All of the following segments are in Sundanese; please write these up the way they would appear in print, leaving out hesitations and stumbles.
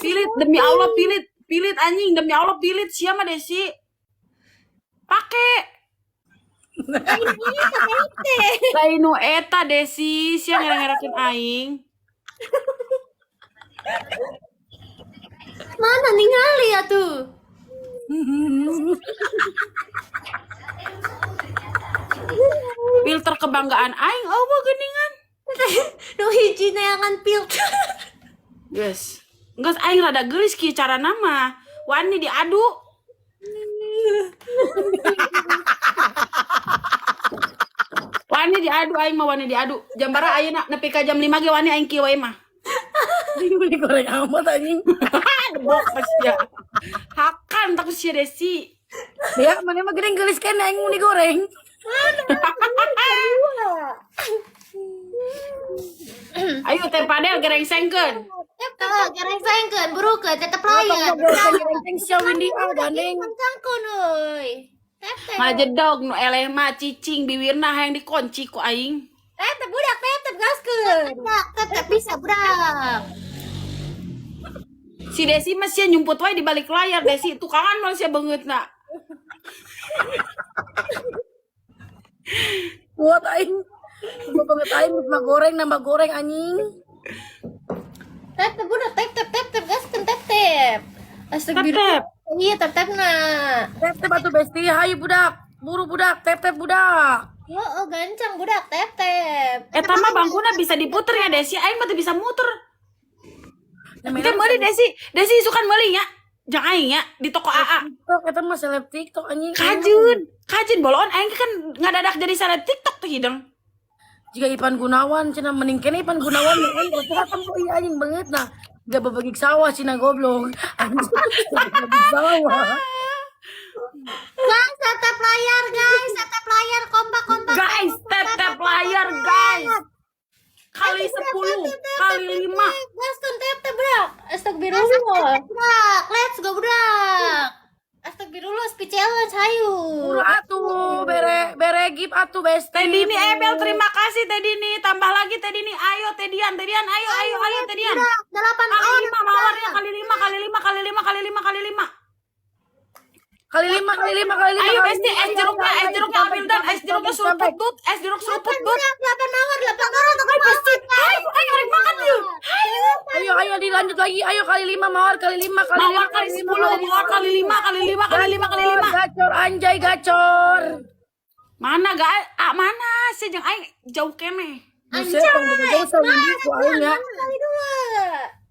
Pilit demi Allah pilit, pilit anjing demi Allah pilit sia mah Desi. Pake. Lain nu eta Desi, sia ngera-ngerakeun aing. Mana ningali atuh? Filter kebanggaan aing eueuh geuningan. Nu hiji neangan filter. Geus. Geus aing rada geulis kieu carana mah. Wani diadu. Wani diadu aing mah wani diadu. Jam bara ayeuna nepi ka jam 5 ge wani aing kieu wae mah. Anjing beli goreng amat anjing. Debok pasti ya. Hakan tak sia Desi. Ya, mana mah geuning geulis keneh aing mun digoreng. Ayo teh padel gerengsengkeun. Heeh, gerengsengkeun burukeun tetep layar. Goreng sia Windy ah gandeng. Cangkon euy. Tep tep. Ngajedog nu eleh mah cicing biwirna hayang dikunci ku aing. Tep tep budak tep tep gaskeun. Budak tep tep bisa budak. Si Desi mah sia nyumput wae di balik layar Desi tukangan malah sia beungeutna. Kuat aing. Gua banget aing mah goreng nambah goreng anjing. Tep tep budak tep tep tep tep gaskeun tep tep. Tep Astagfirullah. tep. Iya tep tep na. Tep tep atuh besti, hayu budak. Buru budak, tep tep budak. Oh, gancang budak tep tep. Eta mah bangkuna bisa diputer ya Desi, aing mah teu bisa muter. Engke meuli Desi, Desi isukan meuli nya. Jang aing nya di toko AA. TikTok eta mah seleb TikTok anjing. Kajun, kajun boloon aing kan ngadadak jadi seleb TikTok tuh hidung. Jika Ipan Gunawan cenah mending kene Ipan Gunawan nu aing kok kok iya anjing banget nah. Gak bebegik sawah cina goblok. Anjing bebegik sawah. Guys, tap tap layar guys, tap tap layar kompak kompak. Guys, tap tap layar guys. Kali 10, kali 5. Gaskeun tep tep budak. Astagfirullah. Budak, let's go budak. Astagfirullah, speed challenge hayu. Buru atuh bere bere gip atuh besti. Teh Dini Ebel terima kasih Teh Dini. Tambah lagi Teh Dini. Ayo Teh Dian, Teh Dian, ayo ayo ayo Teh Dian. Budak, 8 Kali orang. 5 mawarnya kali 5 kali 5 kali 5 kali 5 kali 5. Kali lima kali lima kali lima. Ayo kali Besti, lima, es jeruknya, es jeruknya ambil dan es jeruknya seruput dut, es jeruk seruput dut. Budak, 8 mawar, 8 orang untuk Ayo Besti, ayo ayo rek makan yuk. Ayo. Ayo ayo dilanjut lagi. Ayo kali lima mawar kali lima kali Mawar lima kali 10, mawar kali 5 kali 5 kali 5 kali 5. Gacor anjay gacor. Mana gak ah, mana sih jeung aing jauh keneh. Buset, tong beda jauh sa Windy ku aing ya. Kali 2.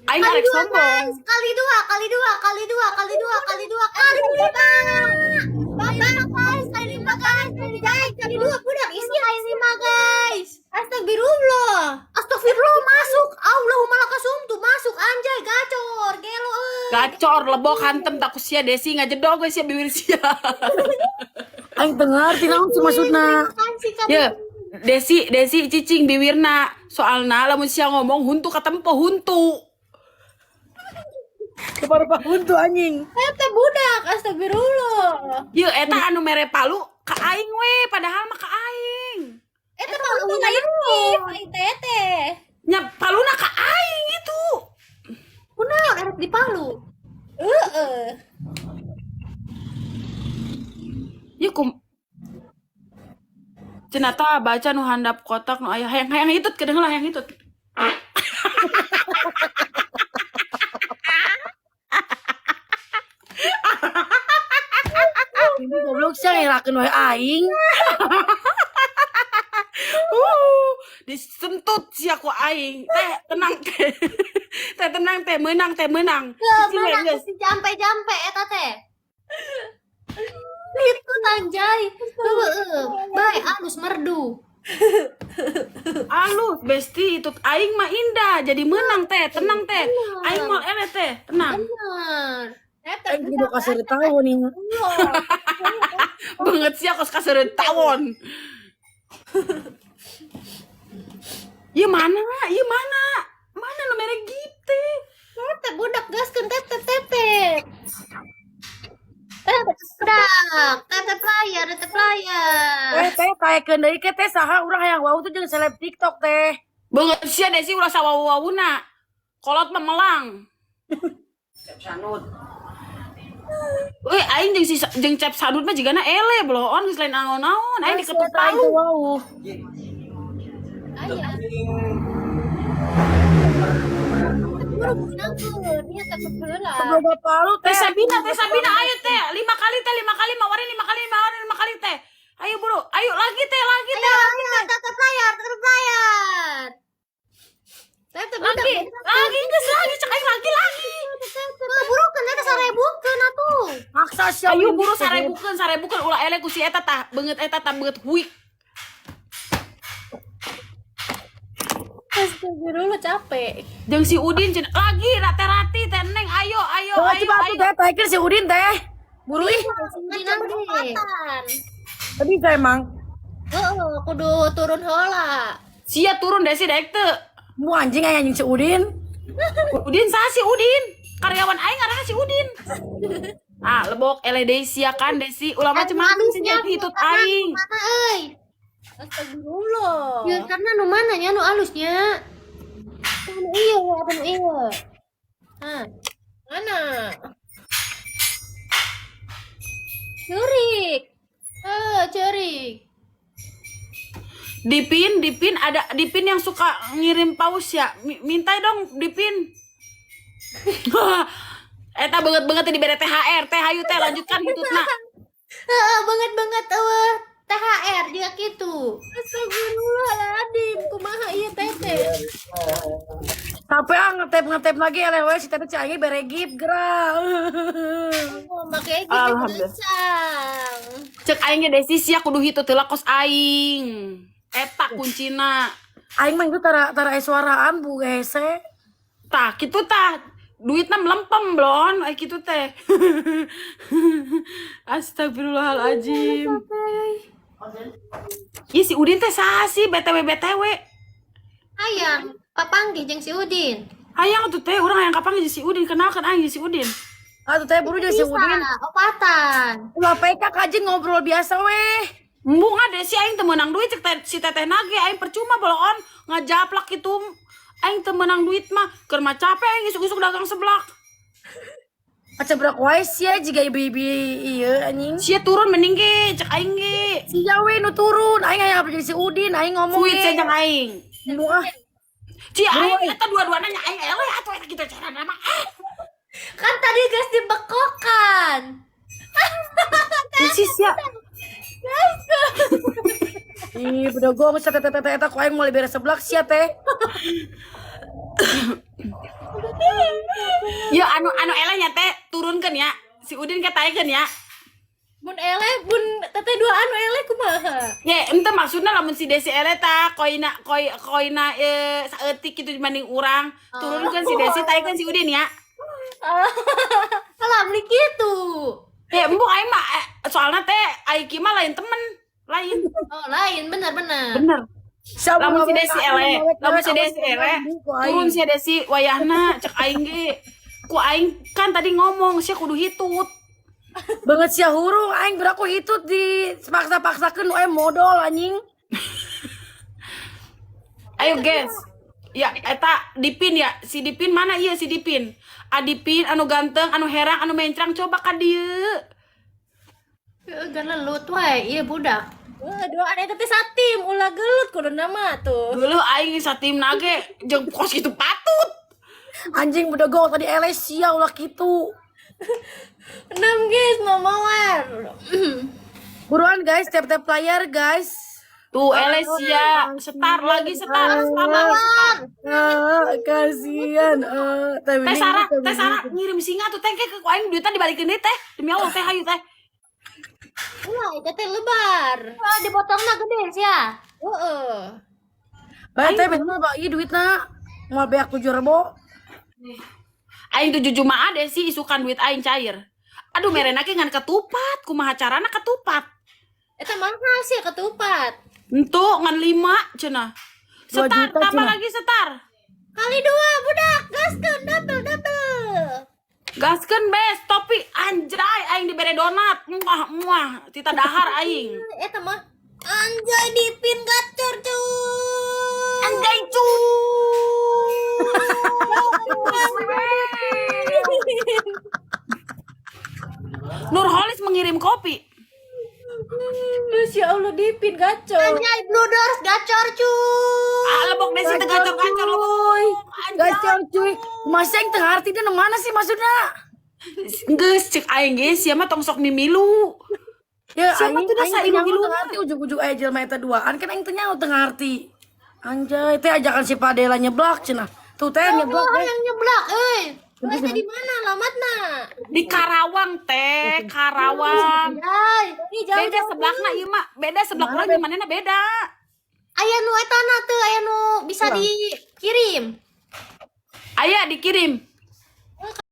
Aing Kali arek 2 sombong. guys, kali 2, kali 2, kali 2, kali 2, kali 2, kali 5. Bapak guys, kali 5 guys, kali guys, kali 2 budak isi kali 5 guys. Astagfirullah. Astagfirullah masuk. Allahumma lakasum tuh masuk anjay gacor, gelo euy. Gacor lebok hantem tak sia Desi ngajedog we sia bibir sia. Aing teu ngarti naon sih maksudna. Terima kasih Kak. Ya, Desi Desi cicing biwirna. Soalna lamun sia ngomong huntu katempo huntu. Keparupa huntu anjing. Eta budak, astagfirullah. Ye eta anu mere palu ka aing we padahal mah ka aing. Eta palu lain gift, aing teh. Nya paluna ka aing itu. Kunaon arek di palu? Heeh. Ye kum Cenah tah baca nu handap kotak nu aya hayang hayang hitut kedeung lah hayang hitut. Ini goblok sia ngerakeun wae aing. Disentut sia ku aing. Teh tenang teh. Teh tenang teh meunang teh meunang. Ke Cicing we mana geus. si jampe-jampe eta teh? Itu anjay. Heeh, bae alus merdu. Alus besti itu aing mah indah jadi menang teh tenang teh aing mau ele teh tenang Bener. Eta Aing kudu kasih tahu nih. banget sih aku kaseureun tawon. Ieu mana? Ieu mana? Mana nu mere gift teh? Teh budak gaskeun teh teh teh teh. Teh budak, teh teh layar, teh layar. Teh teh kaekeun deui ke teh saha urang hayang wau tuh jeung seleb TikTok teh. Banget sia Desi ulah sawawu-wawuna. Kolot mah melang. Sanut. Wih, aing jeung si jeung Cep Sadut mah jigana ele bloon geus lain naon-naon. Aing diketuk Eta aing palu. teu wau. Aya. Buru gunakeun, ieu teh heula. Boga palu Teh teh. Sabina, Teh Sabina, ayo teh, lima kali teh, lima kali, mawarin lima kali, mawarin lima kali teh. Ayo buru, ayo lagi teh, lagi teh, Ayo, lagi ayo, teh. tetap layar, tetap layar. Tetep Lagi, lagi, geus lagi, cek aing lagi lagi. Buru kan eta 1000-keun atuh. Maksa sia. Ayo buru 1000-keun, 1000-keun ulah ele ku si eta tah, beungeut eta tah beungeut huik. Astagfirullah capek. Jeung si Udin cenah lagi rate rati teh Neng, ayo ayo Coba ayo coba ayo. atuh teh taikeun si Udin teh. Buru ih. Kan perempatan. Tadi bisa emang. Heeh, kudu turun heula. Sia turun deh si daek teu. Mu anjing aing anjing si Udin. Udin saha si Udin? Karyawan aing ngaranna si Udin. Ah, lebok ele deui sia kan Desi, ulah macem-macem sih jadi hitut aing. Mana euy? Astagfirullah. Ya karena nu mana nya nu alusnya. Apa nu ieu, apa nu ieu? Hah, Mana? ceurik. Eh, ceurik. Dipin, Dipin ada Dipin yang suka ngirim paus ya. Minta dong Dipin. Eta banget-banget dibere THR, teh hayu teh lanjutkan hitutna. Heeh, banget-banget eueuh THR juga gitu. Astagfirullahaladzim. Kumaha ieu teteh? Sampai ah ngetep ngetep lagi eleh we si teteh si aing bere gift gerak. Oh, make gitu Alhamdulillah. gancang. Cek aing ge Desi sia kudu hitut heula kos aing. Eta kuncina. Aing mah itu tara tara aya suaraan bu hese. Tah, kitu tah. Duitna melempem blon, ai kitu teh. Astagfirullahaladzim. Ih si Udin teh saha sih BTW BTW. Hayang, papanggih jeung si Udin. Hayang tuh teh urang hayang kapan jeung si Udin kenalkan aing jeung si Udin. Atuh teh buru jeung si Bisa, Udin. opatan. Ulah PK kajing ngobrol biasa weh. Embung ada si aing teu meunang duit cek teh, si teteh nage aing percuma boloon ngajaplak kitu. Aing teu meunang duit mah keur mah capek aing isuk-isuk dagang seblak. Macam wae sia jiga ibu-ibu ieu anjing. Sia turun mending ge cek aing ge. Sia we nu turun, aing hayang jadi si Udin, aing ngomong Fuit ge. sia jeung aing. Embung ah. Ci aing eta dua-duana nya aing eleh atuh eta kitu carana mah. Ah. Kan tadi guys dibekokan. Si sia. Ih, bedogong sia teteh teteh eta ku aing moal beres seblak sia teh. Ya anu anu eleh nya teh turunkeun ya. Si Udin kataikeun ya. Mun eleh, mun teteh dua anu eleh kumaha? Ya, ente maksudnya lamun si Desi eleh tah koina koi koina saeutik kitu dibanding urang. Turunkeun si Desi taikeun si Udin ya. Alah, beli gitu. Ya, embung aing mah soalnya teh aing mah lain temen, lain. Oh, lain benar-benar. Bener. Sia Lamun si mah Desi eleh, lamun si Desi eleh, turun si Desi wayahna cek aing ge. Ku aing kan tadi ngomong sia kudu hitut. Banget sia hurung aing beraku hitut di paksa-paksakeun nu aing modal anjing. Ayo guys. Ya, eta Dipin ya, si Dipin mana iya si Dipin? Adipin anu ganteng, anu herang, anu mencrang coba ka dieu. Heeh, gelut wae, ieu budak. Wah, duaan eta teh satim, ulah gelut kudu nama tuh. Dulu aing satim nage jeung kos kitu patut. Anjing bedogong tadi eleh sia ulah kitu. 6 guys, mau mawar. Buruan guys, tap-tap layar guys. Tuh Elesia, setar lagi setar, setar lagi setar. Ah, kasihan. Ah, teh Teh Wining, Sarah, teh Teh Sarah ngirim singa tuh teh ke ku aing duitnya dibalikin deui teh. Demi Allah teh hayu teh. Ulah, eta teh lebar. Wah, dipotongna gede sia. Heeh. Bae teh bener Pak, ieu duitna. Moal beak 7 rebo. Aing tujuh Jumaah deh sih isukan duit aing cair. Aduh merena ge ngan ketupat, kumaha carana ketupat. Eta mahal sih ketupat. Entu ngan 5 cenah. Dua Setar, juta, tambah cenah. lagi setar. Kali dua budak, gaskeun double double. Gaskeun bes, topi anjay aing dibere donat. Muah muah, tita dahar aing. Eta mah anjay dipin gacor cuy. Anjay cuy. ngirim kopi. Masya Allah, Dipin gacor. Anjay, Blue Doors gacor cuy. Ah, lebok Desi teh gacor-gacor lebok. Anjay. Gacor cuy. Masa yang tengah arti itu mana sih maksudnya? Geus cek aing ge sia mah tong sok mimilu. Ya, Siapa aing tuh dah aing teu sailu nyaho gilu teu ngarti ujug-ujug aya jelema eta duaan kan aing teu nyaho teu ngarti. Anjay, teh ajakan si Padela nyeblak cenah. Tuh teh nyeblak Oh, teh. yang nyeblak, euy. Teh di mana alamatna? Di Karawang teh, Karawang. Anjay. Ini jauh. Beda sebelahna ieu mah, beda sebelah urang jeung manehna beda. Aya nu etana teu, aya nu bisa dikirim. Aya dikirim.